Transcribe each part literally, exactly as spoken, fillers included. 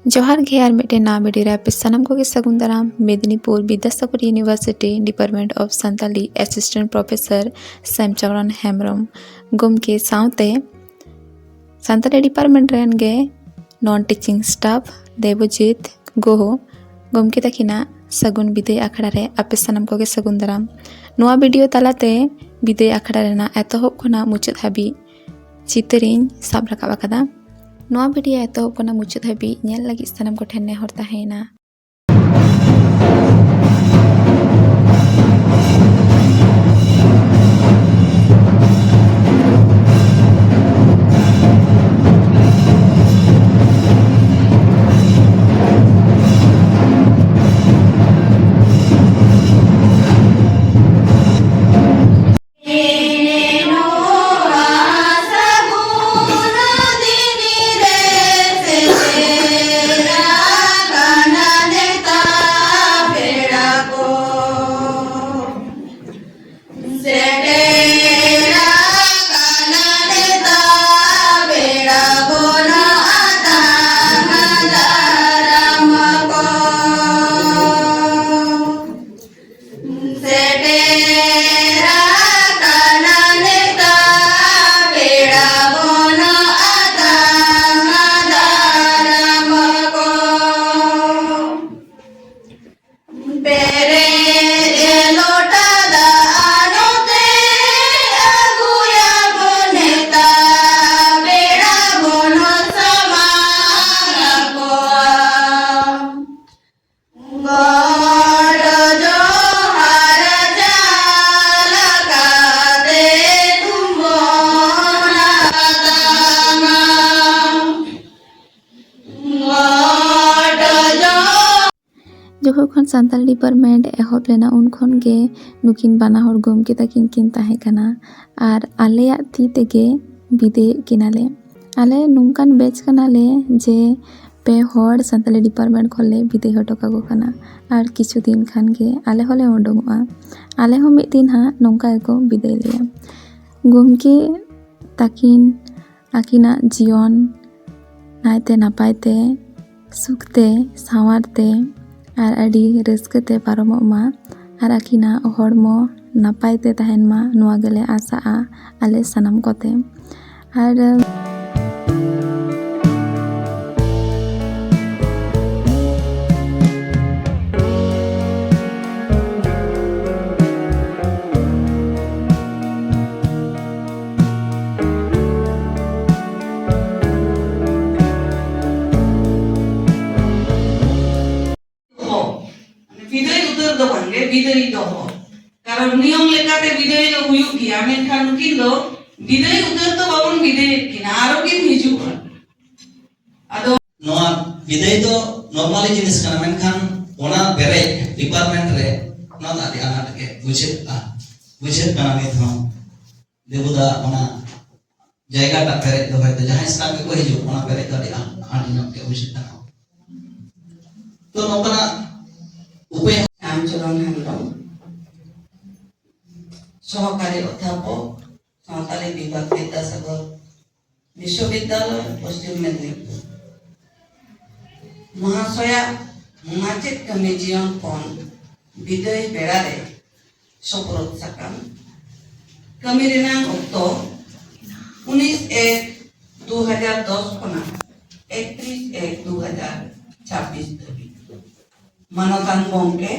ᱡᱚᱦᱟᱨ ᱜᱮ ᱟᱨ ᱢᱤᱫᱴᱮᱱ ᱱᱟᱣᱟ ᱵᱷᱤᱰᱤᱭᱳ ᱨᱮ ᱟᱯᱮ ᱥᱟᱱᱟᱢ ᱠᱚᱜᱮ ᱥᱟᱹᱜᱩᱱ ᱫᱟᱨᱟᱢ᱾ Midnapore Vidyasagar university department of Santali assistant professor Samcharan Hembram ᱜᱚᱢᱠᱮ ᱥᱟᱶᱛᱮ ᱥᱟᱱᱛᱟᱞᱤ ᱰᱤᱯᱟᱨᱴᱢᱮᱱᱴ ᱨᱮᱱ ᱜᱮ ᱱᱚᱱ ᱴᱤᱪᱤᱝ ᱥᱴᱟᱯᱷ ᱫᱮᱵᱚᱡᱤᱛ ᱜᱳᱦᱳ ᱜᱚᱢᱠᱮ ᱛᱟᱹᱠᱤᱱᱟᱜ ᱥᱟᱹᱜᱩᱱ ᱵᱤᱫᱟᱹᱭ ᱟᱠᱷᱲᱟ ᱨᱮ ᱟᱯᱮ ᱥᱟᱱᱟᱢ ᱠᱚᱜᱮ ᱥᱟᱹᱜᱩᱱ ᱫᱟᱨᱟᱢ᱾ ᱱᱚᱣᱟ ᱵᱷᱤᱰᱤᱭᱳ ᱛᱟᱞᱟᱛᱮ ᱵᱤᱫᱟᱹᱭ ᱟᱠᱷᱲᱟ ᱨᱮᱱᱟᱜ ᱮᱛᱚᱦᱚᱵ ᱠᱷᱚᱱᱟᱜ ᱢᱩᱪᱟᱹᱫ ᱦᱟᱹᱵᱤᱡ ᱪᱤᱛᱟᱹᱨᱤᱧ ᱥᱟᱵ ᱨᱟᱠᱟᱵ ᱟᱠᱟᱫᱟ᱾ ᱱᱚᱣᱟ ᱵᱷᱤᱰᱤᱭᱳ ᱮᱛᱚᱦᱚᱵ ᱠᱷᱚᱱᱟᱜ ᱢᱩᱪᱟᱹᱫ ᱦᱟᱹᱵᱤᱡ ᱧᱮᱞ ᱞᱟᱹᱜᱤᱫ ᱥᱟᱱᱟᱢ ᱠᱚᱴᱷᱮᱱ ᱱᱮᱦᱚᱨ ᱛᱟᱦᱮᱸᱭᱮᱱᱟ᱾ ᱡᱚᱠᱷᱚᱱ ᱠᱷᱚᱱ ᱥᱟᱱᱛᱟᱲᱤ ᱰᱤᱯᱟᱨᱴᱢᱮᱱᱴ ᱮᱦᱚᱵ ᱞᱮᱱᱟ, ᱩᱱ ᱠᱷᱚᱱ ᱜᱮ ᱱᱩᱠᱤᱱ ᱵᱟᱱᱟ ᱦᱚᱲ ᱜᱚᱢᱠᱮ ᱛᱟᱹᱠᱤᱱ ᱠᱤᱱ ᱛᱟᱦᱮᱸ ᱠᱟᱱᱟ᱾ ᱟᱨ ᱟᱞᱮᱭᱟᱜ ᱛᱤ ᱛᱮᱜᱮ ᱵᱤᱫᱟᱹᱭᱮᱫ ᱠᱤᱱᱟᱞᱮ᱾ ᱟᱞᱮ ᱱᱚᱝᱠᱟᱱ ᱵᱮᱪ ᱠᱟᱱᱟᱞᱮ ᱡᱮ ᱯᱮ ᱦᱚᱲ ᱥᱟᱱᱛᱟᱲᱤ ᱰᱤᱯᱟᱨᱴᱢᱮᱱᱴ ᱠᱷᱚᱱ ᱞᱮ ᱵᱤᱫᱟᱹᱭ ᱦᱚᱴᱚ ᱠᱟᱠᱚ ᱠᱟᱱᱟ᱾ ᱟᱨ ᱠᱤᱪᱷᱩ ᱫᱤᱱ ᱠᱷᱟᱱ ᱜᱮ ᱟᱞᱮ ᱦᱚᱸᱞᱮ ᱩᱰᱩᱝᱚᱜᱼᱟ᱾ ᱟᱞᱮ ᱦᱚᱸ ᱢᱤᱫ ᱫᱤᱱ ᱦᱟᱸᱜ ᱱᱚᱝᱠᱟ ᱜᱮᱠᱚ ᱵᱤᱫᱟᱹᱭ ᱞᱮᱭᱟ᱾ ᱜᱚᱢᱠᱮ ᱛᱟᱹᱠᱤᱱ ᱟᱹᱠᱤᱱᱟᱜ ᱡᱤᱭᱚᱱ ᱱᱟᱭᱛᱮ ᱱᱟᱯᱟᱭ ᱛᱮ ᱥᱩᱠᱛᱮ, ᱥᱟᱶᱟᱨᱛᱮ ᱟᱨ ᱟᱹᱰᱤ ᱨᱟᱹᱥᱠᱟᱹᱛᱮ ᱯᱟᱨᱚᱢᱚᱜ ᱢᱟ ᱟᱨ ᱟᱹᱠᱤᱱᱟᱜ ᱦᱚᱲᱢᱚ ᱱᱟᱯᱟᱭ ᱛᱮ ᱛᱟᱦᱮᱱ ᱢᱟ, ᱱᱚᱣᱟ ᱜᱮᱞᱮ ᱟᱥᱟᱜᱼᱟ ᱟᱞᱮ ᱥᱟᱱᱟᱢ ᱠᱚᱛᱮ᱾ ᱟᱨ ᱫᱚᱦᱚ, ᱢᱟᱱᱮ ᱵᱤᱫᱟᱹᱭ ᱩᱛᱟᱹᱨ ᱫᱚ ᱵᱟᱝᱜᱮ, ᱵᱤᱫᱟᱹᱭ ᱫᱚᱦᱚ᱾ ᱠᱟᱨᱚᱱ ᱱᱤᱭᱚᱢ ᱞᱮᱠᱟᱛᱮ ᱵᱤᱫᱟᱹᱭ ᱫᱚ ᱦᱩᱭᱩᱜ ᱜᱮᱭᱟ, ᱢᱮᱱᱠᱷᱟᱱ ᱱᱩᱠᱤᱱ ᱫᱚ ᱵᱤᱫᱟᱹᱭ ᱩᱛᱟᱹᱨ ᱫᱚ ᱵᱟᱵᱚᱱ ᱵᱤᱫᱟᱹᱭᱮᱫ ᱠᱤᱱᱟ, ᱟᱨᱚ ᱠᱤᱱ ᱦᱤᱡᱩᱜᱼᱟ᱾ ᱟᱫᱚ ᱱᱚᱣᱟ ᱵᱤᱫᱟᱹᱭ ᱫᱚ normally ᱡᱤᱱᱤᱥ ᱠᱟᱱᱟ, ᱢᱮᱱᱠᱷᱟᱱ ᱚᱱᱟ ᱯᱮᱨᱮᱡ department ᱨᱮ ᱱᱚᱣᱟ ᱫᱚ ᱟᱹᱰᱤ ᱟᱱᱟᱴ ᱜᱮ ᱵᱩᱡᱷᱟᱹᱜᱼᱟ, ᱵᱩᱡᱷᱟᱹᱜ ᱠᱟᱱᱟ ᱱᱤᱛ ᱦᱚᱸ᱾ ᱫᱮᱵᱩᱫᱟ ᱚᱱᱟ ᱡᱟᱭᱜᱟ ᱴᱟᱜ ᱯᱮᱨᱮᱡ ᱫᱚᱦᱚᱭ ᱛᱮ ᱡᱟᱦᱟᱸᱭ staff ᱜᱮᱠᱚ ᱦᱤᱡᱩᱜ, ᱚᱱᱟ ᱯᱮᱨᱮᱡ ᱫᱚ ᱟᱹᱰᱤ ᱟᱸᱴ, ᱟᱸᱴ ᱧᱚᱜ ᱜᱮ ᱵᱩᱡᱷᱟᱹᱜ ᱠᱟᱱᱟ᱾ ᱛᱚ ᱱᱚᱝᱠᱟᱱᱟᱜ ᱩᱯᱟᱹᱭ ᱨᱟᱢᱪᱚᱨᱚᱱ ᱦᱮᱢᱵᱨᱚᱢ, ᱥᱚᱦᱚᱠᱟᱨᱤ ᱚᱫᱽᱫᱷᱟᱯᱚᱠ, ᱥᱟᱶᱛᱟᱞᱤ ᱵᱤᱵᱷᱟᱜᱽ, ᱵᱤᱫᱽᱫᱟᱥᱟᱜᱚᱨ ᱵᱤᱥᱥᱚᱵᱤᱫᱽᱫᱟᱞᱚᱭ, ᱯᱚᱥᱪᱤᱢ ᱢᱮᱫᱽᱱᱤᱯᱩᱨ᱾ ᱢᱚᱦᱟᱥᱚᱭᱟᱜ ᱢᱟᱪᱮᱫ ᱠᱟᱹᱢᱤ ᱡᱤᱭᱚᱱ ᱠᱷᱚᱱ ᱵᱤᱫᱟᱹᱭ ᱵᱮᱲᱟ ᱨᱮ ᱥᱳᱯᱨᱳᱫ ᱥᱟᱠᱟᱢ᱾ ᱠᱟᱹᱢᱤ ᱨᱮᱱᱟᱜ ᱚᱠᱛᱚ ᱩᱱᱤᱥ ᱮᱠ ᱫᱩ ᱦᱟᱡᱟᱨ ᱫᱚᱥ ᱠᱷᱚᱱᱟᱜ ᱮᱠᱛᱨᱤᱥ ᱮᱠ ᱫᱩ ᱦᱟᱡᱟᱨ ᱪᱷᱟᱵᱵᱤᱥ ᱫᱷᱟᱹᱵᱤᱡ᱾ ᱢᱟᱱᱚᱛᱟᱱ ᱜᱚᱢᱠᱮ,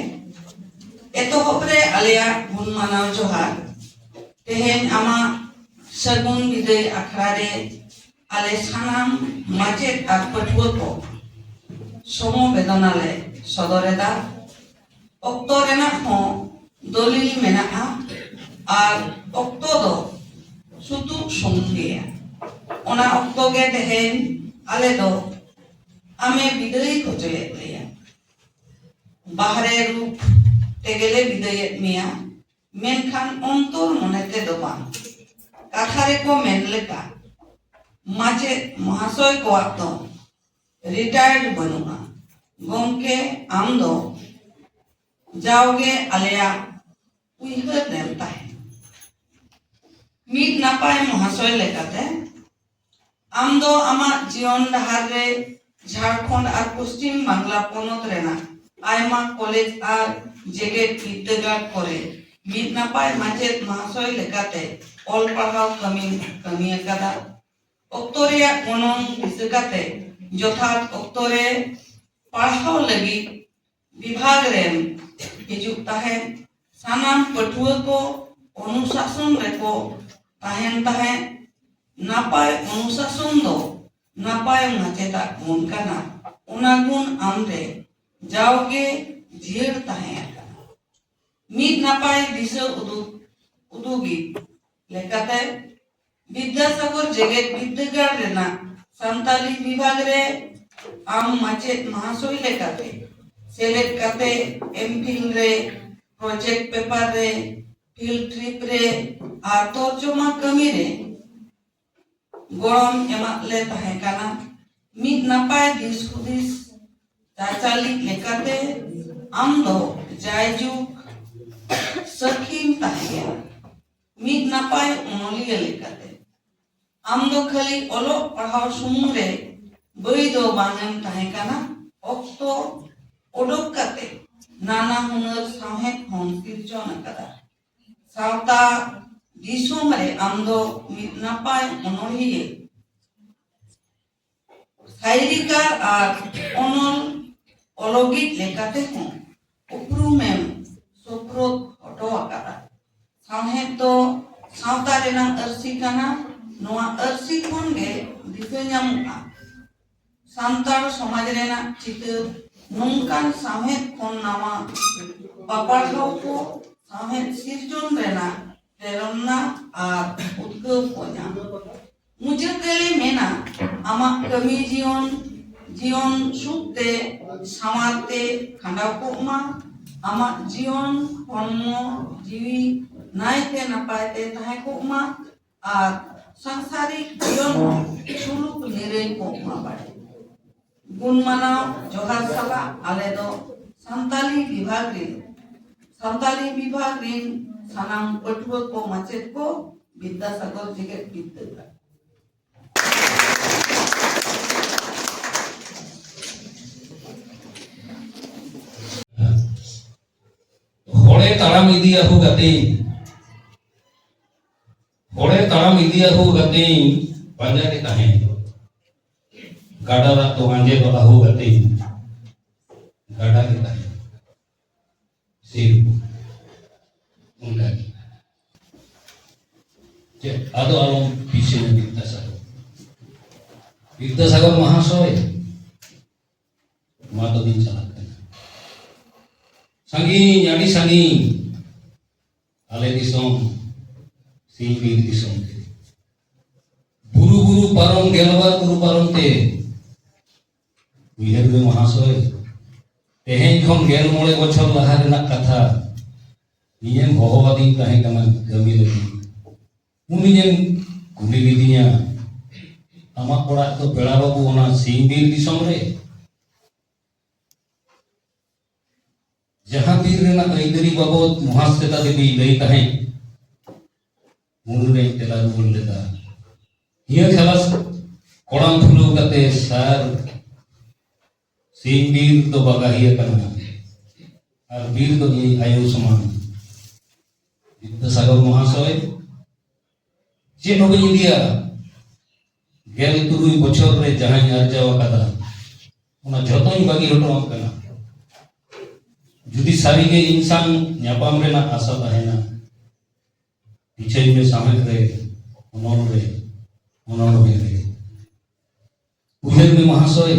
ᱮᱛᱚᱦᱚᱵ ᱨᱮ ᱟᱞᱮᱭᱟᱜ ᱜᱩᱱ ᱢᱟᱱᱟᱣ ᱡᱚᱦᱟᱨ᱾ ᱛᱮᱦᱮᱧ ᱟᱢᱟᱜ ᱥᱟᱹᱜᱩᱱ ᱵᱤᱫᱟᱹᱭ ᱟᱠᱷᱲᱟ ᱨᱮ ᱟᱞᱮ ᱥᱟᱱᱟᱢ ᱢᱟᱪᱮᱫ ᱟᱨ ᱯᱟᱹᱴᱷᱩᱣᱟᱹ ᱠᱚ ᱥᱚᱢᱚᱵᱮᱫᱚᱱᱟ ᱞᱮ ᱥᱚᱫᱚᱨ ᱮᱫᱟ᱾ ᱚᱠᱛᱚ ᱨᱮᱱᱟᱜ ᱦᱚᱸ ᱫᱚᱞᱤᱞ ᱢᱮᱱᱟᱜᱼᱟ ᱟᱨ ᱚᱠᱛᱚ ᱫᱚ ᱥᱩᱛᱩᱜ ᱥᱩᱢᱩᱝ ᱜᱮᱭᱟ᱾ ᱚᱱᱟ ᱚᱠᱛᱚ ᱜᱮ ᱛᱮᱦᱮᱧ ᱟᱞᱮ ᱫᱚ ᱟᱢᱮ ᱵᱤᱫᱟᱹᱭ ᱦᱚᱪᱚᱭᱮᱫ ᱞᱮᱭᱟ᱾ ᱵᱟᱦᱨᱮ ᱨᱩᱯ ᱛᱮᱜᱮᱞᱮ ᱵᱤᱫᱟᱹᱭᱮᱫ ᱢᱮᱭᱟ, ᱢᱮᱱᱠᱷᱟᱱ ᱚᱱᱛᱚᱨ ᱢᱚᱱᱮ ᱛᱮᱫᱚ ᱵᱟᱝ᱾ ᱠᱟᱛᱷᱟ ᱨᱮᱠᱚ ᱢᱮᱱ ᱞᱮᱠᱟ, ᱢᱟᱪᱮᱫ ᱢᱚᱦᱟᱥᱚᱭ ᱠᱚᱣᱟᱜ ᱫᱚ retired ᱵᱟᱹᱱᱩᱜᱼᱟ᱾ ᱜᱚᱢᱠᱮ, ᱟᱢ ᱫᱚ ᱡᱟᱣᱜᱮ ᱟᱞᱮᱭᱟᱜ ᱩᱭᱦᱟᱹᱨ ᱨᱮᱢ ᱛᱟᱦᱮᱸᱱᱟ᱾ ᱢᱤᱫ ᱱᱟᱯᱟᱭ ᱢᱚᱦᱟᱥᱚᱭ ᱞᱮᱠᱟᱛᱮ, ᱟᱢ ᱫᱚ ᱟᱢᱟᱜ ᱡᱤᱭᱚᱱ ᱰᱟᱦᱟᱨ ᱨᱮ ᱡᱷᱟᱲᱠᱷᱚᱸᱰ ᱟᱨ ᱯᱚᱥᱪᱤᱢ ᱵᱟᱝᱞᱟ ᱯᱚᱱᱚᱛ ᱨᱮᱱᱟᱜ ᱟᱭᱢᱟ ᱠᱚᱞᱮᱡᱽ ᱟᱨ ᱡᱮᱜᱮᱛ ᱵᱤᱨᱫᱟᱹᱜᱟᱲ ᱠᱚᱨᱮ ᱢᱤᱫ ᱱᱟᱯᱟᱭ ᱢᱟᱪᱮᱫ ᱢᱟᱦᱟᱥᱚᱭ ᱞᱮᱠᱟᱛᱮ ᱚᱞ ᱯᱟᱲᱦᱟᱣ ᱠᱟᱹᱢᱤ ᱠᱟᱹᱢᱤ ᱟᱠᱟᱫᱟ᱾ ᱚᱠᱛᱚ ᱨᱮᱭᱟᱜ ᱜᱚᱱᱚᱝ ᱫᱤᱥᱟᱹ ᱠᱟᱛᱮ ᱡᱚᱛᱷᱟᱛ ᱚᱠᱛᱚ ᱨᱮ ᱯᱟᱲᱦᱟᱣ ᱞᱟᱹᱜᱤᱫ ᱵᱤᱵᱷᱟᱜᱽ ᱨᱮᱢ ᱦᱤᱡᱩᱜ ᱛᱟᱦᱮᱸᱫ᱾ ᱥᱟᱱᱟᱢ ᱯᱟᱹᱴᱷᱩᱣᱟᱹ ᱠᱚ ᱚᱱᱩᱥᱟᱥᱚᱱ ᱨᱮᱠᱚ ᱛᱟᱦᱮᱱ ᱛᱟᱦᱮᱸᱫ᱾ ᱱᱟᱯᱟᱭ ᱚᱱᱩᱥᱟᱥᱚᱱ ᱫᱚ ᱱᱟᱯᱟᱭ ᱢᱟᱪᱮᱫᱟᱜ ᱜᱩᱱ ᱠᱟᱱᱟ᱾ ᱚᱱᱟ ᱜᱩᱱ ᱟᱢᱨᱮ ᱡᱟᱣᱜᱮ ᱡᱤᱭᱟᱹᱲ ᱛᱟᱦᱮᱸ ᱟᱠᱟᱱᱟ᱾ ᱢᱤᱫ ᱱᱟᱯᱟᱭ ᱫᱤᱥᱟᱹ ᱩᱫᱩᱜ ᱩᱫᱩᱜᱤᱡ ᱞᱮᱠᱟᱛᱮ, ᱵᱤᱫᱽᱫᱟᱥᱟᱜᱚᱨ ᱡᱮᱜᱮᱛ ᱵᱤᱨᱫᱟᱹᱜᱟᱲ ᱨᱮᱱᱟᱜ ᱥᱟᱱᱛᱟᱞᱤ ᱵᱤᱵᱷᱟᱜᱽ ᱨᱮ ᱟᱢ ᱢᱟᱪᱮᱫ ᱢᱟᱦᱟᱥᱚᱭ ᱞᱮᱠᱟᱛᱮ ᱥᱮᱞᱮᱫ ᱠᱟᱛᱮ ᱮᱢᱯᱷᱤᱞ ᱨᱮ, ᱯᱨᱚᱡᱮᱠᱴ ᱯᱮᱯᱟᱨ ᱨᱮ, ᱯᱷᱤᱞᱰ ᱴᱨᱤᱯ ᱨᱮ ᱟᱨ ᱛᱚᱨᱡᱚᱢᱟ ᱠᱟᱹᱢᱤ ᱨᱮ ᱜᱚᱲᱚᱢ ᱮᱢᱟᱫ ᱞᱮ ᱛᱟᱦᱮᱸ ᱠᱟᱱᱟ᱾ ᱢᱤᱫ ᱱᱟᱯᱟᱭ ᱫᱤᱥ ᱦᱩᱫᱤᱥ ᱪᱟᱪᱟᱞᱤᱡ ᱞᱮᱠᱟᱛᱮ ᱟᱢ ᱫᱚ ᱡᱟᱭᱡᱩᱜᱽ ᱥᱟᱹᱠᱷᱤᱢ ᱛᱟᱦᱮᱸ ᱠᱟᱱᱟ᱾ ᱢᱤᱫ ᱱᱟᱯᱟᱭ ᱚᱱᱚᱞᱤᱭᱟᱹ ᱞᱮᱠᱟᱛᱮ ᱟᱢ ᱫᱚ ᱠᱷᱟᱹᱞᱤ ᱚᱞᱚᱜ ᱯᱟᱲᱦᱟᱣ ᱥᱩᱢᱩᱝ ᱨᱮ ᱵᱟᱹᱭ ᱫᱚ ᱵᱟᱝ ᱮᱢ ᱛᱟᱦᱮᱸ ᱠᱟᱱᱟ᱾ ᱚᱠᱛᱚ ᱚᱰᱚᱠ ᱠᱟᱛᱮ ᱱᱟᱱᱟ ᱦᱩᱱᱟᱹᱨ ᱥᱟᱶᱦᱮᱫ ᱦᱚᱸᱢ ᱥᱤᱨᱡᱚᱱ ᱟᱠᱟᱫᱟ᱾ ᱥᱟᱶᱛᱟ ᱫᱤᱥᱚᱢ ᱨᱮ ᱟᱢ ᱫᱚ ᱢᱤᱫ ᱱᱟᱯᱟᱭ ᱚᱱᱚᱞᱤᱭᱟᱹ, ᱥᱟᱭᱨᱤᱠᱟᱨ ᱟᱨ ᱚᱱᱚᱞ ᱚᱞᱚᱜᱤᱡ ᱞᱮᱠᱟᱛᱮ ᱦᱚᱸ ᱩᱯᱨᱩᱢᱮᱢ ᱥᱳᱯᱨᱳᱫ ᱦᱚᱴᱚ ᱟᱠᱟᱫᱟ᱾ ᱥᱟᱶᱦᱮᱫ ᱫᱚ ᱥᱟᱶᱛᱟ ᱨᱮᱱᱟᱜ ᱟᱹᱨᱥᱤ ᱠᱟᱱᱟ᱾ ᱱᱚᱣᱟ ᱟᱹᱨᱥᱤ ᱠᱷᱚᱱ ᱜᱮ ᱫᱤᱥᱟᱹ ᱧᱟᱢᱚᱜᱼᱟ ᱥᱟᱱᱛᱟᱲ ᱥᱚᱢᱟᱡᱽ ᱨᱮᱱᱟᱜ ᱪᱤᱛᱟᱹᱨ᱾ ᱱᱚᱝᱠᱟᱱ ᱥᱟᱶᱦᱮᱫ ᱠᱷᱚᱱ ᱱᱟᱣᱟ ᱯᱟᱯᱟᱲᱦᱟᱣ ᱠᱚ ᱥᱟᱶᱦᱮᱫ ᱥᱤᱨᱡᱚᱱ ᱨᱮᱱᱟᱜ ᱯᱨᱮᱨᱚᱱᱟ ᱟᱨ ᱩᱫᱽᱜᱟᱹᱣ ᱠᱚ ᱧᱟᱢ᱾ ᱢᱩᱪᱟᱹᱫ ᱨᱮᱞᱮ ᱢᱮᱱᱟ, ᱟᱢᱟᱜ ᱠᱟᱹᱢᱤ ᱡᱤᱭᱚᱱ ᱡᱤᱭᱚᱱ ᱥᱩᱠ ᱛᱮ ᱥᱟᱶᱟᱨ ᱛᱮ ᱠᱷᱟᱸᱰᱟᱣ ᱠᱚᱜ ᱢᱟ᱾ ᱟᱢᱟᱜ ᱡᱤᱭᱚᱱ ᱦᱚᱲᱢᱚ ᱡᱤᱣᱤ ᱱᱟᱭᱛᱮ ᱱᱟᱯᱟᱭ ᱛᱮ ᱛᱟᱦᱮᱸ ᱠᱚᱜ ᱢᱟ ᱟᱨ ᱥᱟᱝᱥᱟᱨᱤᱠ ᱡᱤᱭᱚᱱ ᱦᱚᱸ ᱥᱩᱞᱩᱠ ᱱᱤᱨᱟᱹᱭ ᱠᱚᱜ ᱢᱟ ᱵᱟᱲᱮ᱾ ᱜᱩᱱ ᱢᱟᱱᱟᱣ ᱡᱚᱦᱟᱨ ᱥᱟᱞᱟᱜ ᱟᱞᱮ ᱫᱚ ᱥᱟᱱᱛᱟᱞᱤ ᱵᱤᱵᱷᱟᱜᱽ ᱨᱤᱱ ᱥᱟᱱᱛᱟᱞᱤ ᱵᱤᱵᱷᱟᱜᱽ ᱨᱤᱱ ᱥᱟᱱᱟᱢ ᱯᱟᱹᱴᱷᱩᱣᱟᱹ ᱠᱚ ᱢᱟᱪᱮᱫ ᱠᱚ ᱵᱤᱫᱽᱫᱟᱥᱟᱜᱚᱨ ᱡᱮᱜᱮᱛ ᱵᱤᱨᱫᱟᱹᱜᱟᱲ᱾ ᱤᱫᱤᱭᱟ ᱦᱳ ᱜᱟᱛᱮᱧ, ᱦᱚᱲᱮ ᱛᱟᱲᱟᱢ ᱤᱫᱤᱭᱟ ᱦᱳ ᱜᱟᱛᱮᱧ, ᱯᱟᱸᱡᱟ ᱜᱮ ᱛᱟᱦᱮᱸ᱾ ᱜᱟᱰᱟ ᱫᱟᱜ ᱫᱚ ᱟᱸᱡᱮᱫᱚᱜᱼᱟ ᱦᱳ ᱜᱟᱛᱮᱧ, ᱜᱟᱰᱟ ᱜᱮ ᱛᱟᱦᱮᱸ᱾ ᱥᱤᱨ ᱚᱱᱠᱟ ᱜᱮ᱾ ᱪᱮᱫ ᱟᱫᱚ ᱟᱞᱚᱢ ᱯᱤᱪᱷᱟᱹ ᱵᱤᱫᱽᱫᱟᱥᱟᱜᱚᱨ, ᱵᱤᱫᱽᱫᱟᱥᱟᱜᱚᱨ ᱢᱟᱦᱟᱥᱚᱭ, ᱢᱟ ᱛᱚᱵᱮᱧ ᱪᱟᱞᱟᱜ ᱠᱟᱱᱟ᱾ ᱥᱟᱺᱜᱤᱧ, ᱟᱹᱰᱤ ᱥᱟᱺᱜᱤᱧ, ᱟᱞᱮ ᱫᱤᱥᱚᱢ, ᱥᱤᱧ ᱵᱤᱨ ᱫᱤᱥᱚᱢ ᱛᱮ᱾ ᱵᱩᱨᱩ ᱵᱩᱨᱩ ᱯᱟᱨᱚᱢ, ᱜᱮᱞᱵᱟᱨ ᱵᱩᱨᱩ ᱯᱟᱨᱚᱢ ᱛᱮ᱾ ᱩᱭᱦᱟᱹᱨ ᱢᱮ ᱢᱚᱦᱟᱥᱚᱭ, ᱛᱮᱦᱮᱧ ᱠᱷᱚᱱ ᱜᱮᱞ ᱢᱚᱬᱮ ᱵᱚᱪᱷᱚᱨ ᱞᱟᱦᱟ ᱨᱮᱱᱟᱜ ᱠᱟᱛᱷᱟ᱾ ᱤᱧᱮᱢ ᱦᱚᱦᱚᱣᱟᱫᱤᱧ ᱛᱟᱦᱮᱸ ᱠᱟᱱᱟ ᱠᱟᱹᱢᱤ ᱞᱟᱹᱜᱤᱫ᱾ ᱩᱱᱤᱧᱮᱢ ᱠᱩᱞᱤ ᱞᱤᱫᱤᱧᱟ, "ᱟᱢᱟᱜ ᱚᱲᱟᱜ ᱫᱚ ᱯᱮᱲᱟ ᱵᱟᱹᱵᱩ ᱚᱱᱟ ᱥᱤᱧ ᱵᱤᱨ ᱫᱤᱥᱚᱢ ᱨᱮ?" ᱡᱟᱦᱟᱸ ᱵᱤᱨ ᱨᱮᱱᱟᱜ ᱟᱹᱭᱫᱟᱹᱨᱤ ᱵᱟᱵᱚᱫ ᱢᱚᱦᱟᱥᱮᱛᱟ ᱫᱮᱵᱤᱭ ᱞᱟᱹᱭ ᱛᱟᱦᱮᱸᱫ, ᱩᱱᱨᱮᱧ ᱛᱮᱞᱟ ᱨᱩᱣᱟᱹᱲ ᱞᱮᱫᱟ, "ᱦᱤᱭᱟᱹ ᱠᱷᱟᱞᱟᱥ ᱠᱚᱲᱟᱢ ᱯᱷᱩᱞᱟᱹᱣ ᱠᱟᱛᱮ ᱥᱟᱨ ᱥᱤᱧ ᱵᱤᱨ ᱫᱚ ᱵᱟᱜᱟᱦᱤ ᱟᱠᱟᱱᱟ, ᱟᱨ ᱵᱤᱨ ᱫᱚ ᱤᱧ ᱟᱭᱳ ᱥᱚᱢᱟᱱ᱾" ᱵᱤᱫᱽᱫᱟᱥᱟᱜᱚᱨ ᱢᱚᱦᱟᱥᱚᱭ, ᱪᱮᱫ ᱦᱚᱸ ᱵᱟᱹᱧ ᱤᱫᱤᱭᱟ᱾ ᱜᱮᱞ ᱛᱩᱨᱩᱭ ᱵᱚᱪᱷᱚᱨ ᱨᱮ ᱡᱟᱦᱟᱸᱧ ᱟᱨᱡᱟᱣ ᱟᱠᱟᱫᱟ, ᱚᱱᱟ ᱡᱷᱚᱛᱚᱧ ᱵᱟᱹᱜᱤ ᱦᱚᱴᱚᱣᱟᱢ ᱠᱟᱱᱟ᱾ ᱡᱩᱫᱤ ᱥᱟᱹᱨᱤᱜᱮ ᱤᱧ ᱥᱟᱶ ᱧᱟᱯᱟᱢ ᱨᱮᱱᱟᱜ ᱟᱥᱟ ᱛᱟᱦᱮᱱᱟ, ᱯᱤᱪᱷᱟᱹᱧ ᱢᱮ ᱥᱟᱶᱦᱮᱫ ᱨᱮ, ᱚᱱᱚᱞ ᱨᱮ, ᱚᱱᱚᱬᱦᱮ ᱨᱮ᱾ ᱩᱭᱦᱟᱹᱨ ᱢᱮ ᱢᱚᱦᱟᱥᱚᱭ,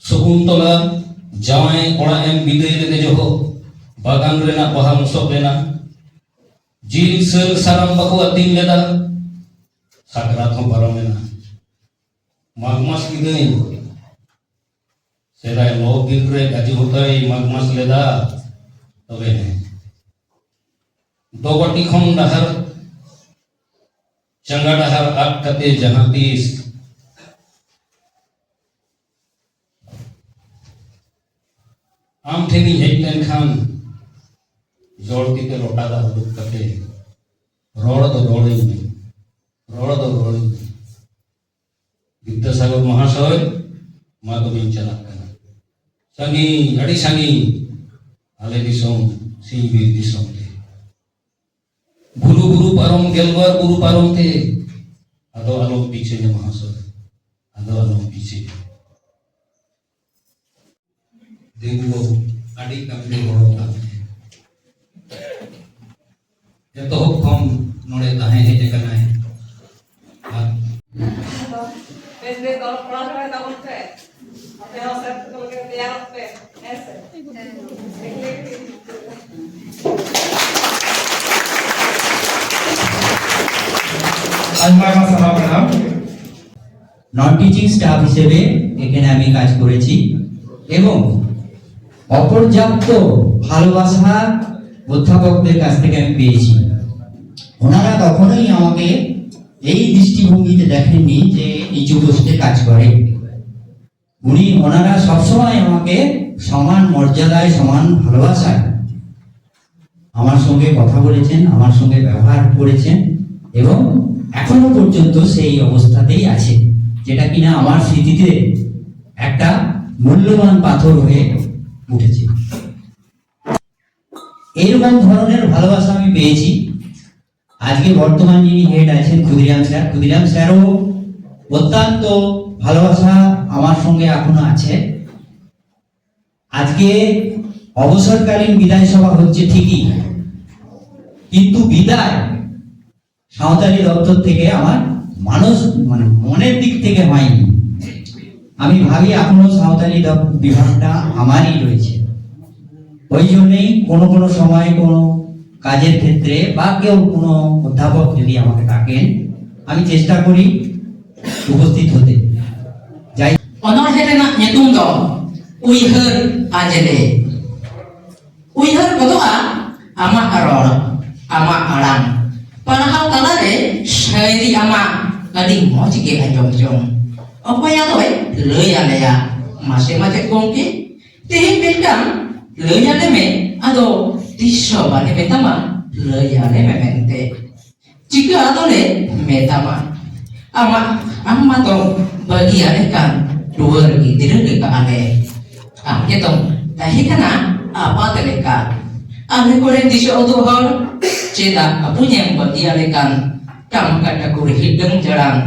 ᱥᱚᱠᱩᱱᱛᱚᱞᱟ ᱡᱟᱶᱟᱭ ᱚᱲᱟᱜ ᱮᱢ ᱵᱤᱫᱟᱹᱭ ᱞᱮᱫᱮ ᱡᱚᱦᱚᱜ ᱵᱟᱜᱟᱱ ᱨᱮᱱᱟᱜ ᱵᱟᱦᱟ ᱢᱚᱥᱚᱜ ᱞᱮᱱᱟ᱾ ᱡᱤᱞ ᱥᱟᱹᱞ ᱥᱟᱨᱟᱢ ᱵᱟᱠᱚ ᱟᱹᱛᱤᱧ ᱞᱮᱫᱟ᱾ ᱥᱟᱠᱨᱟᱛ ᱦᱚᱸ ᱯᱟᱨᱚᱢᱮᱱᱟ᱾ ᱢᱟᱜᱽ ᱢᱟᱥ ᱵᱤᱫᱟᱹᱭ ᱥᱮᱫᱟᱭ ᱞᱚ ᱵᱤᱨ ᱨᱮ ᱜᱟᱡᱮ ᱦᱚᱸᱛᱟᱭ ᱢᱟᱜᱽ ᱢᱟᱥ ᱞᱮᱫᱟ᱾ ᱛᱚᱵᱮ ᱦᱮᱸ, ᱫᱚᱵᱟᱴᱤ ᱠᱷᱚᱱ ᱰᱟᱦᱟᱨ, ᱪᱟᱸᱜᱟ ᱰᱟᱦᱟᱨ ᱟᱫ ᱠᱟᱛᱮ ᱡᱟᱦᱟᱸ ᱛᱤᱥ ᱟᱢ ᱴᱷᱮᱱᱤᱧ ᱦᱮᱡ ᱞᱮᱱᱠᱷᱟᱱ, ᱡᱚᱲ ᱛᱤᱛᱮ ᱞᱚᱴᱟ ᱫᱟᱜ ᱩᱰᱩᱠ ᱠᱟᱛᱮ, ᱨᱚᱲ ᱫᱚ ᱨᱚᱲᱟᱹᱧ ᱢᱮ, ᱨᱚᱲ ᱫᱚ ᱨᱚᱲᱟᱹᱧ ᱢᱮ᱾ ᱵᱤᱫᱽᱫᱟᱥᱟᱜᱚᱨ ᱢᱚᱦᱟᱥᱚᱭ, ᱢᱟ ᱛᱚᱵᱮᱧ ᱪᱟᱞᱟᱜ ᱠᱟᱱᱟ᱾ ᱥᱟᱺᱜᱤᱧ, ᱟᱹᱰᱤ ᱥᱟᱺᱜᱤᱧ᱾ ᱟᱞᱮ ᱫᱤᱥᱚᱢ ᱥᱤᱧ ᱵᱤᱨ ᱫᱤᱥᱚᱢ ᱛᱮ᱾ ᱵᱩᱨᱩ ᱵᱩᱨᱩ ᱯᱟᱨᱚᱢ, ᱜᱮᱞᱵᱟᱨ ᱵᱩᱨᱩ ᱯᱟᱨᱚᱢ ᱛᱮ, ᱟᱫᱚ ᱟᱞᱚᱢ ᱯᱤᱪᱷᱟᱹᱧᱟ ᱢᱟᱦᱟᱥᱚᱭ, ᱟᱫᱚ ᱟᱞᱚᱢ ᱯᱤᱪᱷᱟᱹᱧᱟ᱾ ᱫᱤᱠᱩ ᱟᱹᱰᱤ ᱠᱟᱹᱢᱤ ᱨᱮ ᱜᱚᱲᱚ ᱠᱟᱜ ᱢᱮ᱾ ᱮᱛᱚᱦᱚᱵ ᱠᱷᱚᱱ ᱱᱚᱰᱮ ᱛᱟᱦᱮᱸ ᱦᱮᱡ ᱟᱠᱟᱱᱟᱭ᱾ ᱟᱨ ᱵᱮᱥ ᱵᱮᱥ ᱚᱞᱚᱜ ᱯᱟᱲᱦᱟᱣ ᱥᱮᱬᱟᱭ ᱛᱟᱵᱚᱱ ᱯᱮ᱾ ᱟᱯᱮ ᱦᱚᱸ ᱥᱮᱨ ᱠᱚ ᱞᱮᱠᱟ ᱛᱮᱭᱟᱨᱚᱜ ᱯᱮ᱾ ᱦᱮᱸ ᱥᱮ? ᱟᱭᱢᱟ ᱟᱭᱢᱟ ᱥᱟᱨᱦᱟᱣ ᱢᱮᱰᱟᱢ᱾ নন টিচিং স্টাফ হিসেবে এখানে আমি কাজ করেছি এবং অপর্যাপ্ত ভালোবাসা অধ্যাপকদের কাছ থেকে আমি পেয়েছি। ওনারা কখনোই আমাকে এই দৃষ্টিভঙ্গিতে দেখেননি যে নিচু পোস্টে কাজ করে। উনি, ওনারা সবসময় আমাকে সমান মর্যাদায়, সমান ভালোবাসায় আমার সঙ্গে কথা বলেছেন, আমার সঙ্গে ব্যবহার করেছেন এবং এখনো পর্যন্ত সেই অবস্থাতেই আছে, যেটা কিনা আমার স্মৃতিতে একটা মূল্যবান পাথর হয়ে উঠেছে। এইরকম ধরনের ভালোবাসা আমি পেয়েছি। আজকে বর্তমান যিনি হেড আছেন ক্ষুদিরাম স্যার, ক্ষুদিরাম স্যারও অত্যন্ত ভালোবাসা আমার সঙ্গে এখনো আছে। আজকে অবসরকালীন বিদায় সভা হচ্ছে ঠিকই, কিন্তু বিদায় সাঁওতালি দপ্তর থেকে আমার মানুষ, মানে, মনের দিক থেকে হয়নি। আমি ভাবি এখনো সাঁওতালি দপ-, বিভাগটা আমারই রয়েছে। ওই জন্যই কোনো কোনো সময় কোনো কাজের ক্ষেত্রে বা কেউ কোনো অধ্যাপক যদি আমাকে ডাকেন, আমি চেষ্টা করি উপস্থিত হতে। যাই, ᱚᱱᱚᱬᱦᱮ ᱨᱮᱱᱟᱜ ᱧᱩᱛᱩᱢ ᱫᱚ ᱩᱭᱦᱟᱹᱨ ᱟᱸᱡᱽᱞᱮ᱾ ᱩᱭᱦᱟᱹᱨ ᱜᱚᱫᱚᱜᱼᱟ ᱟᱢᱟᱜ ᱨᱚᱲ, ᱟᱢᱟᱜ ᱟᱲᱟᱝ᱾ ᱯᱟᱲᱦᱟᱣ ᱛᱟᱞᱟᱨᱮ ᱥᱟᱹᱭᱨᱤ ᱟᱢᱟᱜ ᱟᱹᱰᱤ ᱢᱚᱡᱽ ᱜᱮ ᱟᱸᱡᱚᱢ ᱡᱚᱝ᱾ ᱚᱠᱚᱭ ᱟᱫᱚᱭ ᱞᱟᱹᱭ ᱟᱞᱮᱭᱟ? ᱢᱟᱥᱮ ᱢᱟᱪᱮᱫ ᱜᱚᱢᱠᱮ, ᱛᱮᱦᱮᱧ ᱢᱤᱫᱴᱟᱝ ᱞᱟᱹᱭ ᱟᱞᱮ ᱢᱮ᱾ ᱟᱫᱚ ᱛᱤᱥ ᱦᱚᱸ ᱵᱟᱞᱮ ᱢᱮᱛᱟᱢᱟ ᱞᱟᱹᱭ ᱟᱞᱮ ᱢᱮ ᱢᱮᱱᱛᱮ᱾ ᱪᱤᱠᱟᱹ ᱟᱫᱚᱞᱮ ᱢᱮᱛᱟᱢᱟ? ᱟᱢᱟᱜ, ᱟᱢ ᱢᱟᱛᱚᱢ ᱵᱟᱹᱜᱤᱭᱟᱞᱮ ᱠᱟᱱ ᱴᱩᱣᱟᱹᱨ ᱜᱤᱫᱽᱨᱟᱹ ᱞᱮᱠᱟ ᱟᱞᱮ᱾ ᱟᱢ ᱜᱮᱛᱚᱢ ᱛᱟᱦᱮᱸ ᱠᱟᱱᱟ ᱟᱯᱟᱛ ᱞᱮᱠᱟ ᱟᱞᱮ ᱠᱚᱨᱮᱱ ᱫᱤᱥᱟᱹ ᱩᱫᱩᱜ ᱦᱚᱲ, ᱪᱮᱫᱟᱜ ᱟᱵᱚᱧ ᱮᱢ ᱵᱟᱹᱜᱤᱭᱟᱞᱮ ᱠᱟᱱ? ᱴᱟᱢᱟᱠᱟ ᱴᱟᱹᱠᱩᱨ ᱦᱤᱰᱟᱹᱝ ᱡᱟᱲᱟᱝ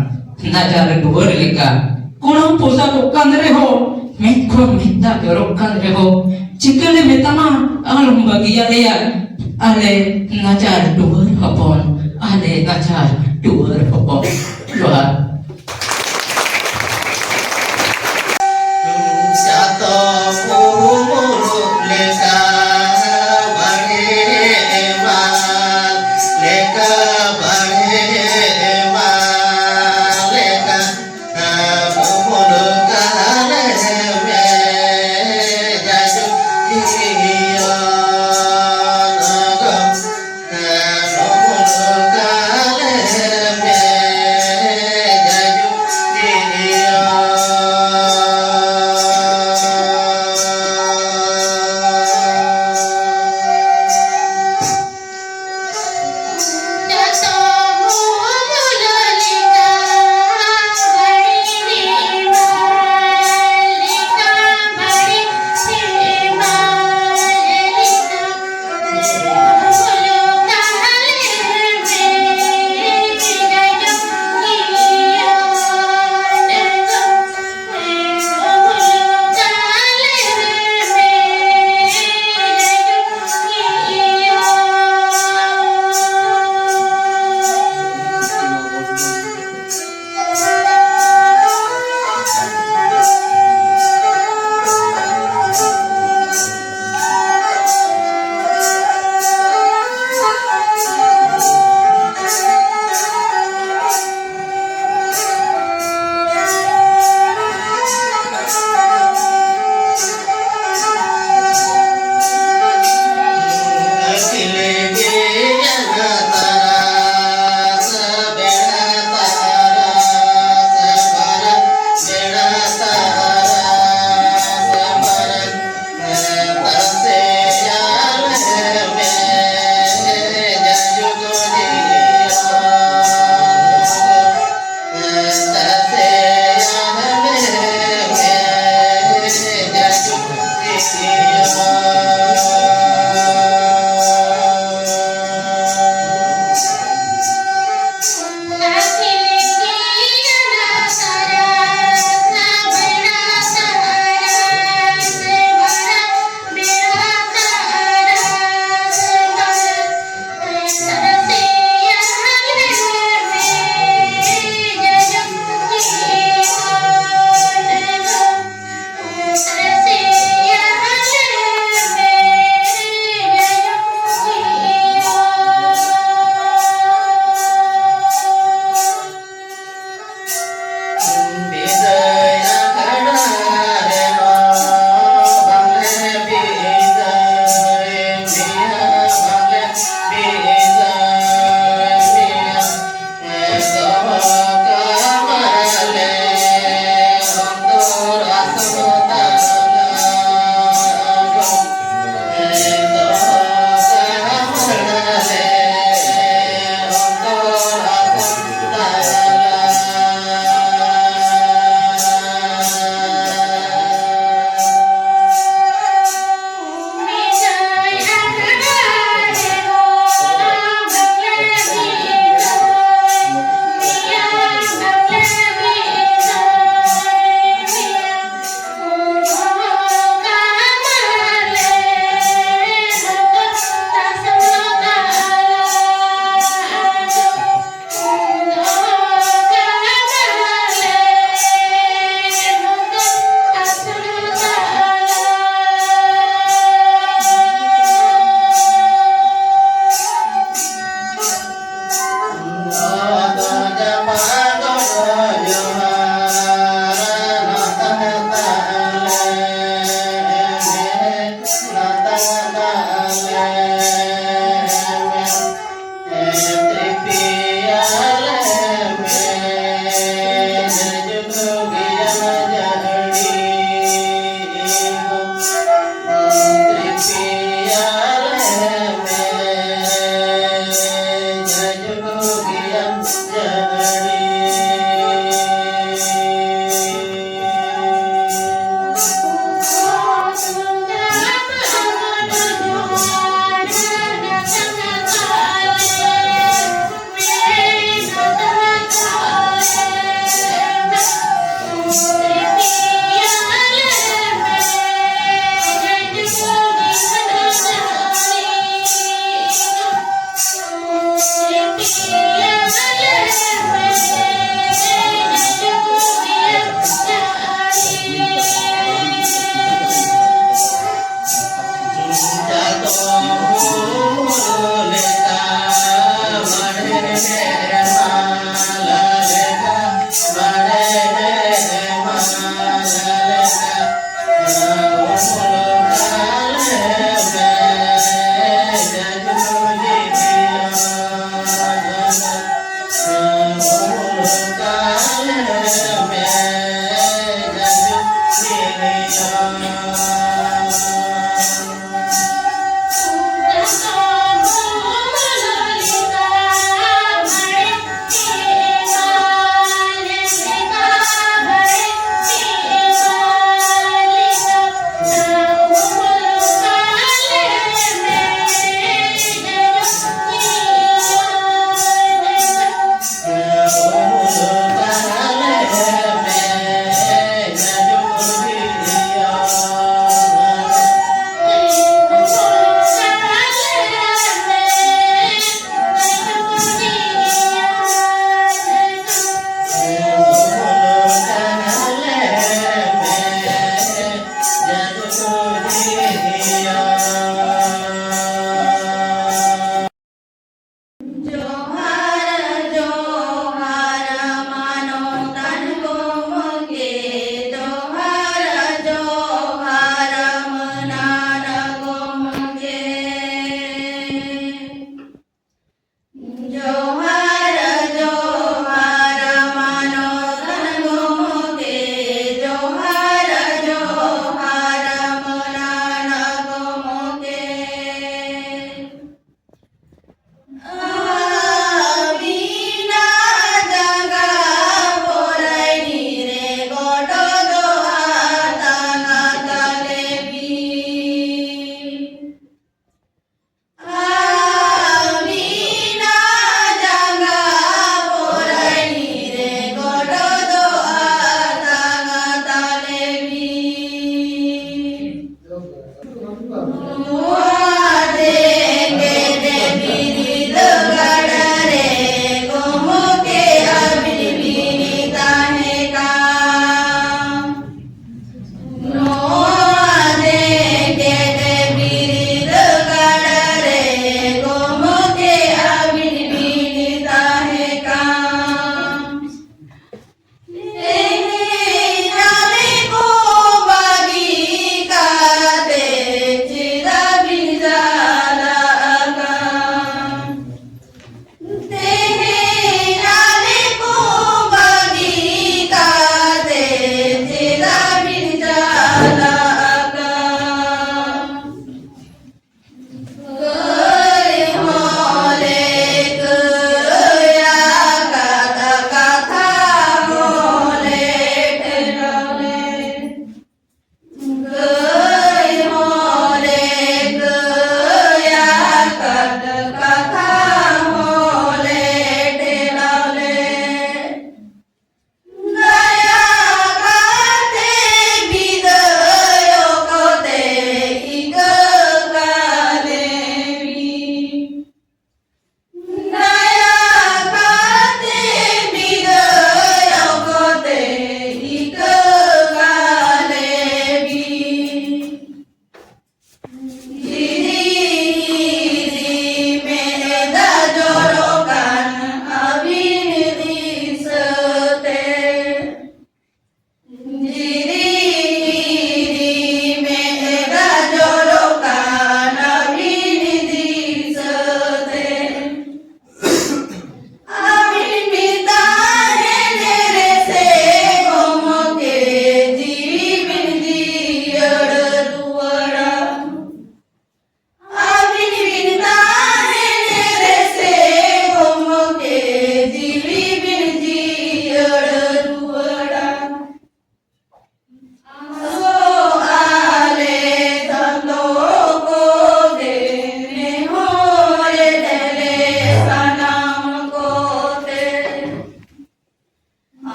ᱫᱟᱡᱟᱞ ᱫᱩᱣᱟᱹᱨ ᱞᱮᱠᱟ, ᱠᱩᱲᱟᱹᱢ ᱯᱚᱥᱟᱜᱚᱜ ᱠᱟᱱ ᱨᱮᱦᱚᱸ, ᱢᱮᱫ ᱠᱷᱚᱱ ᱢᱮᱫ ᱫᱟᱜ ᱡᱚᱨᱚᱜ ᱠᱟᱱ ᱨᱮᱦᱚᱸ, ᱪᱤᱠᱟᱹᱞᱮ ᱢᱮᱛᱟᱢᱟ, ᱟᱞᱚᱢ ᱵᱟᱹᱜᱤᱭᱟᱞᱮᱭᱟ ᱟᱞᱮ ᱱᱟᱪᱟᱨ ᱴᱩᱣᱟᱹᱨ ᱦᱚᱯᱚᱱ, ᱟᱞᱮ ᱱᱟᱪᱟᱨ ᱴᱩᱣᱟᱹᱨ ᱦᱚᱯᱚᱱ᱾ ᱡᱚᱦᱟᱨ᱾ ᱪᱟᱛᱚᱢ ᱩᱢᱩᱞ ᱞᱮᱠᱟ ᱵᱟᱲᱮ ᱮᱢᱟᱱ, ᱞᱮᱠᱟ ᱵᱟᱲᱮ ᱮᱢᱟᱱ, ᱞᱮᱠᱟ ᱩᱢᱩᱞ ᱠᱟᱞᱮ ᱢᱮ ᱡᱟᱡᱩ ᱡᱤᱭᱚᱱ ᱜᱚᱢ᱾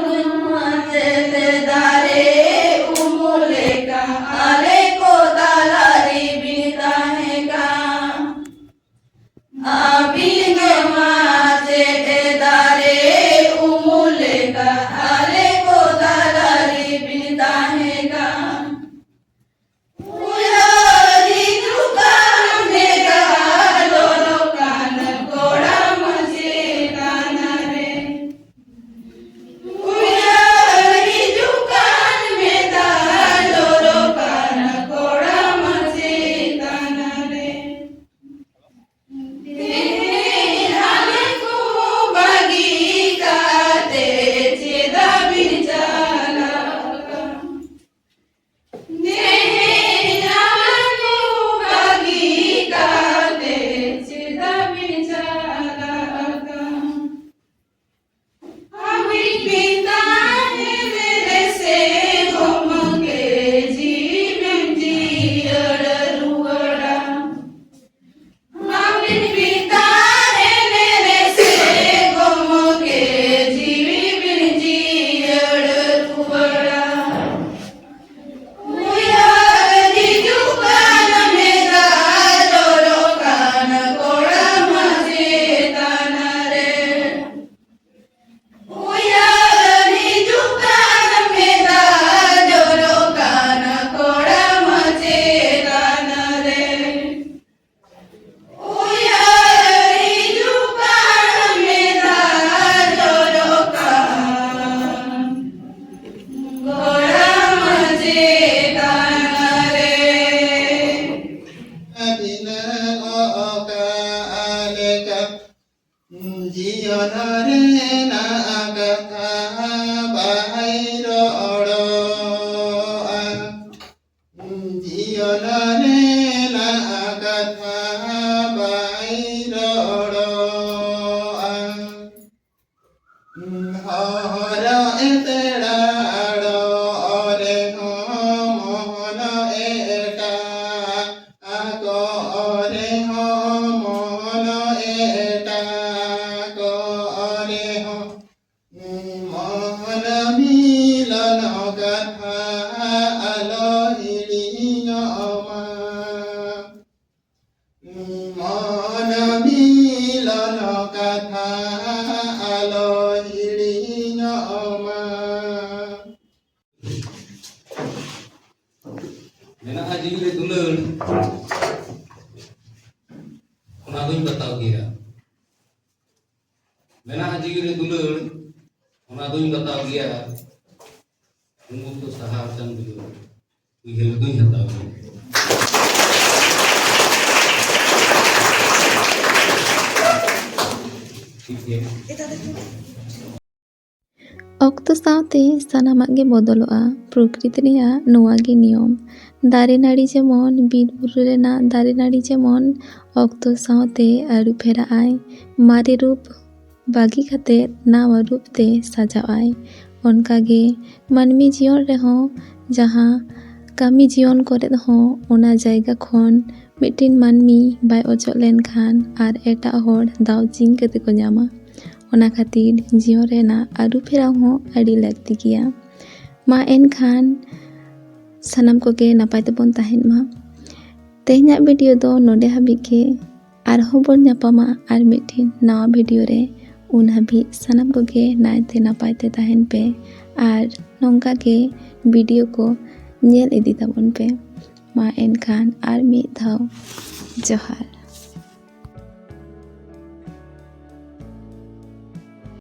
ᱢᱟᱪᱮᱛ ᱫᱟᱨᱮ ᱩᱢᱩᱞ ᱞᱮᱠᱟ ᱟᱞᱮ ᱠᱚ ᱛᱟᱞᱟ ᱨᱮᱵᱤᱱ ᱛᱟᱦᱮᱸ ᱠᱟᱱ᱾ ᱟᱹᱵᱤᱱ ᱢᱟᱪᱮᱛ ᱫᱟᱨᱮ ᱩᱢᱩᱞ ᱞᱮᱠᱟ ᱟᱞᱮ ᱠᱚ ᱛᱟᱞᱟ ᱨᱮᱵᱤᱱ ᱛᱟᱦᱮᱸ ᱠᱟᱱ᱾ ᱩᱭᱦᱟᱹᱨ ᱦᱤᱡᱩᱜ ᱠᱟᱱ ᱢᱮ ᱫᱟᱜ ᱡᱚᱨᱚᱜ ᱠᱟᱱ ᱠᱚᱲᱟᱢ ᱪᱮᱛᱟᱱ ᱨᱮ᱾ ᱩᱭᱦᱟᱹᱨ ᱦᱤᱡᱩᱜ ᱠᱟᱱ ᱢᱮ ᱫᱟᱜ ᱡᱚᱨᱚᱜ ᱠᱟᱱ ᱠᱚᱲᱟᱢ ᱪᱮᱛᱟᱱ ᱨᱮ᱾ ᱛᱮᱦᱮᱧ ᱟᱞᱮ ᱠᱚ ᱵᱟᱹᱜᱤ ᱠᱟᱛᱮ ᱪᱮᱫᱟᱜ ᱵᱤᱱ ᱪᱟᱞᱟᱜ ᱠᱟᱱ? ᱛᱮᱦᱮᱧ ᱟᱞᱮ ᱠᱚ ᱵᱟᱹᱜᱤ ᱠᱟᱛᱮ ᱪᱮᱫᱟᱜ ᱵᱤᱱ ᱪᱟᱞᱟᱜ ᱠᱟᱱ? ᱟᱹᱵᱤᱱ ᱵᱤᱱ ᱛᱟᱦᱮᱱ ᱨᱮᱥᱮ ᱜᱚᱢᱠᱮ ᱡᱤᱣᱤ ᱵᱤᱱ ᱡᱤᱭᱟᱹᱲ ᱨᱩᱣᱟᱹᱲᱟ᱾ ᱟᱹᱵᱤᱱ ᱵᱤᱱ ᱛᱟᱦᱮᱱ ᱨᱮᱥᱮ ᱜᱚᱢᱠᱮ ᱡᱤᱣᱤ ᱵᱤᱱ ᱡᱤᱭᱟᱹᱲ ᱨᱩᱣᱟᱹᱲᱟ᱾ ᱩᱭᱦᱟᱹᱨ ᱦᱤᱡᱩᱜ ᱠᱟᱱ ᱢᱮ ᱫᱟᱜ ᱡᱚᱨᱚᱜ ᱠᱟᱱ ᱠᱚᱲᱟᱢ ᱪᱮᱛᱟᱱ ᱨᱮ᱾ ᱩᱭᱦᱟᱹᱨ ᱦᱤᱡᱩᱜ ᱠᱟᱱ ᱢᱮ ᱫᱟᱜ ᱡᱚᱨᱚᱜ ᱠᱟᱱ ᱠᱚᱲᱟᱢ ᱪᱮᱛᱟᱱ ᱨᱮ᱾ ᱩᱭᱦᱟᱹᱨ ᱦᱤᱡᱩᱜ ᱠᱟᱱ ᱢᱮ ᱫᱟᱜ ᱡᱚᱨᱚᱜ ᱠᱟᱱ ᱠᱚᱲᱟᱢ ᱪᱮᱛᱟᱱ ᱨᱮ᱾ ᱛᱤᱱᱟᱹᱜ ᱚᱠᱟ ᱞᱮᱠᱟ ᱡᱤᱭᱚᱱ ᱨᱮᱱᱟᱜ ᱠᱟᱛᱷᱟ ᱵᱟᱭ ᱨᱚᱲᱚᱜᱼᱟ᱾ ᱡᱤᱭᱚᱱ ᱨᱮᱱᱟᱜ ᱠᱟᱛᱷᱟ ᱵᱟᱭ ᱨᱚᱲᱚᱜᱼᱟ᱾ ᱦᱚᱨ ᱮᱛᱲᱟᱲ ᱨᱮᱦᱚᱸ ᱢᱚᱱ ᱮᱴᱟᱜ ᱠᱚ ᱨᱮᱦᱚᱸ ᱢᱚᱱ ᱮᱴᱟᱜ ᱠᱚ ᱨᱮᱦᱚᱸ ᱢᱚᱱ ᱡᱤᱣᱤ ᱨᱮ ᱫᱩᱞᱟᱹᱲ, ᱚᱱᱟ ᱫᱩᱧ ᱵᱟᱛᱟᱣ ᱜᱮᱭᱟ᱾ ᱢᱮᱱᱟᱜᱼᱟ ᱡᱤᱣᱤ ᱨᱮ ᱫᱩᱞᱟᱹᱲ, ᱚᱱᱟ ᱫᱩᱧ ᱵᱟᱛᱟᱣ ᱜᱮᱭᱟ᱾ ᱩᱱ ᱚᱠᱛᱚ ᱥᱟᱦᱟ ᱟᱠᱟᱱ ᱫᱩᱞᱟᱹᱲ, ᱩᱭᱦᱟᱹᱨ ᱫᱩᱧ ᱦᱟᱛᱟᱣ ᱜᱮᱭᱟ᱾ ᱴᱷᱤᱠ ᱜᱮᱭᱟ᱾ ᱚᱠᱛᱚ ᱥᱟᱶᱛᱮ ᱥᱟᱱᱟᱢᱟᱜ ᱜᱮ ᱵᱚᱫᱚᱞᱚᱜᱼᱟ᱾ ᱯᱨᱚᱠᱨᱤᱛᱤ ᱨᱮᱭᱟᱜ ᱱᱚᱣᱟ ᱜᱮ ᱱᱤᱭᱚᱢ᱾ ᱫᱟᱨᱮ ᱱᱟᱹᱲᱤ ᱡᱮᱢᱚᱱ, ᱵᱤᱨ ᱵᱩᱨᱩ ᱨᱮᱱᱟᱜ ᱫᱟᱨᱮ ᱱᱟᱹᱲᱤ ᱡᱮᱢᱚᱱ, ᱚᱠᱛᱚ ᱥᱟᱶᱛᱮ ᱟᱹᱨᱩ ᱯᱷᱮᱨᱟᱜ ᱟᱭ᱾ ᱢᱟᱨᱮ ᱨᱩᱯ ᱵᱟᱹᱜᱤ ᱠᱟᱛᱮ ᱱᱟᱣᱟ ᱨᱩᱯ ᱛᱮ ᱥᱟᱡᱟᱜ ᱟᱭ᱾ ᱚᱱᱠᱟᱜᱮ ᱢᱟᱹᱱᱢᱤ ᱡᱤᱭᱚᱱ ᱨᱮᱦᱚᱸ ᱡᱟᱦᱟᱸ ᱠᱟᱹᱢᱤ ᱡᱤᱭᱚᱱ ᱠᱚᱨᱮᱫ ᱦᱚᱸ ᱚᱱᱟ ᱡᱟᱭᱜᱟ ᱠᱷᱚᱱ ᱢᱤᱫᱴᱤᱱ ᱢᱟᱹᱱᱢᱤ ᱵᱟᱭ ᱚᱪᱚᱜ ᱞᱮᱱᱠᱷᱟᱱ ᱟᱨ ᱮᱴᱟᱜ ᱦᱚᱲ ᱫᱟᱣ ᱪᱤᱱ ᱠᱟᱛᱮ ᱠᱚ ᱧᱟᱢᱟ᱾ ᱚᱱᱟ ᱠᱷᱟᱹᱛᱤᱨ ᱡᱤᱭᱚᱱ ᱨᱮᱱᱟᱜ ᱟᱹᱨᱩ ᱯᱷᱮᱨᱟᱣ ᱦᱚᱸ ᱟᱹᱰᱤ ᱞᱟᱹᱠᱛᱤ ᱜᱮᱭᱟ᱾ ᱢᱟ ᱮᱱᱠᱷᱟᱱ ᱥᱟᱱᱟᱢ ᱠᱚᱜᱮ ᱱᱟᱯᱟᱭ ᱛᱮᱵᱚᱱ ᱛᱟᱦᱮᱱ ᱢᱟ᱾ ᱛᱮᱦᱮᱧᱟᱜ ᱵᱷᱤᱰᱤᱭᱳ ᱫᱚ ᱱᱚᱰᱮ ᱦᱟᱹᱵᱤᱡ ᱜᱮ᱾ ᱟᱨᱦᱚᱸ ᱵᱚᱱ ᱧᱟᱯᱟᱢᱟ ᱟᱨ ᱢᱤᱫᱴᱤᱱ ᱱᱟᱣᱟ ᱵᱷᱤᱰᱤᱭᱳ ᱨᱮ᱾ ᱩᱱ ᱦᱟᱹᱵᱤᱡ ᱥᱟᱱᱟᱢ ᱠᱚᱜᱮ ᱱᱟᱭᱛᱮ ᱱᱟᱯᱟᱭ ᱛᱮ ᱛᱟᱦᱮᱱ ᱯᱮ ᱟᱨ ᱱᱚᱝᱠᱟ ᱜᱮ ᱵᱷᱤᱰᱤᱭᱳ ᱠᱚ ᱧᱮᱞ ᱤᱫᱤ ᱛᱟᱵᱚᱱ ᱯᱮ᱾ ᱢᱟ ᱮᱱᱠᱷᱟᱱ ᱟᱨ ᱢᱤᱫ ᱫᱷᱟᱣ ᱡᱚᱦᱟᱨ᱾